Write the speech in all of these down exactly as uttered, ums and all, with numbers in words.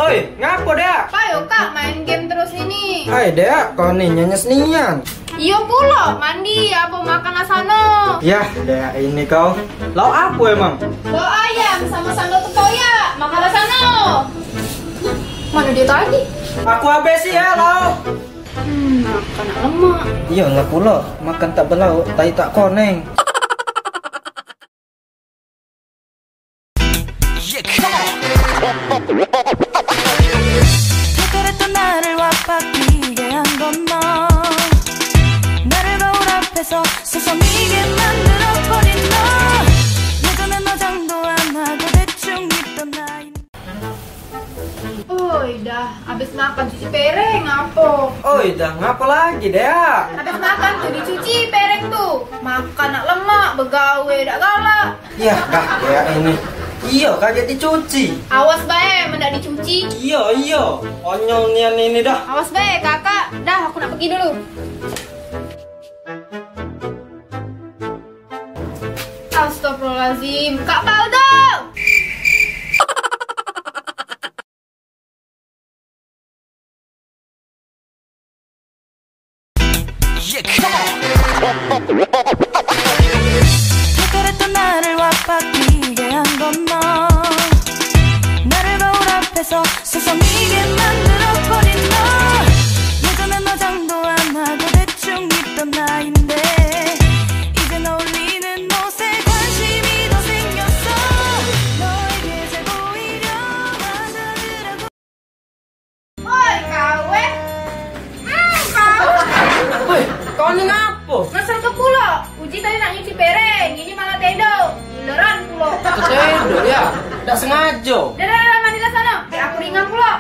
Oi, ngapo, Dek? Payo, Kak, main game terus ini. Ai, Dek, kau ni nyenyes nian. Iyo pulo, mandi apo makan lah sano. Yah, Dek, ini kau. Lauk apo emang? Lauk ayam samo sambal tempoyak, makan lah sano. Mano dio tadi? Aku habis ya, lauk. Hmm, makan nak lemak. Iyolah pulo, makan tak belauk, tai tak koneng. Oi, dah habis makan cuci piring, ngapo? Oi, dah ngapo lagi, Dea? Habis makan tu dicuci piring tu. Makan nak lemak, begawe dak galak. Yah, dah, Dea ini. Iyo, kagek dicuci. Awas bae, men dak dicuci. Iyo, iyo. Konyol nian ini dah. Awas bae, Kakak. Dah, aku nak pergi dulu. Astagfirullahaladzim, Kak Paldo! Oi, kau, eh. Hmm, kau. Woi, kau ni ngapo? Ngesel ke pulo. Uji tadi nak nyuci piring, ini malah tedo. Gileran pulo. Tedo ya? Dak sengajo. Dah, dah, dah, mandilah sana. Biar aku ringan pulo.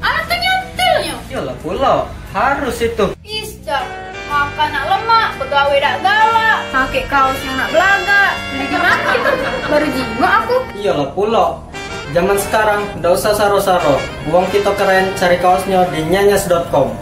Alah, kenyatilnyo. Iyolah pulo, harus itu. Is, Cak, makan nak lemak, begawe dak galak, pake kaos yang nak belagak. Beli di mano itu? Baru jingok aku. Iyolah pulo. Zaman sekarang dak usah saro-saro. Wong kito keren cari kaosnyo di nyenyes dot com.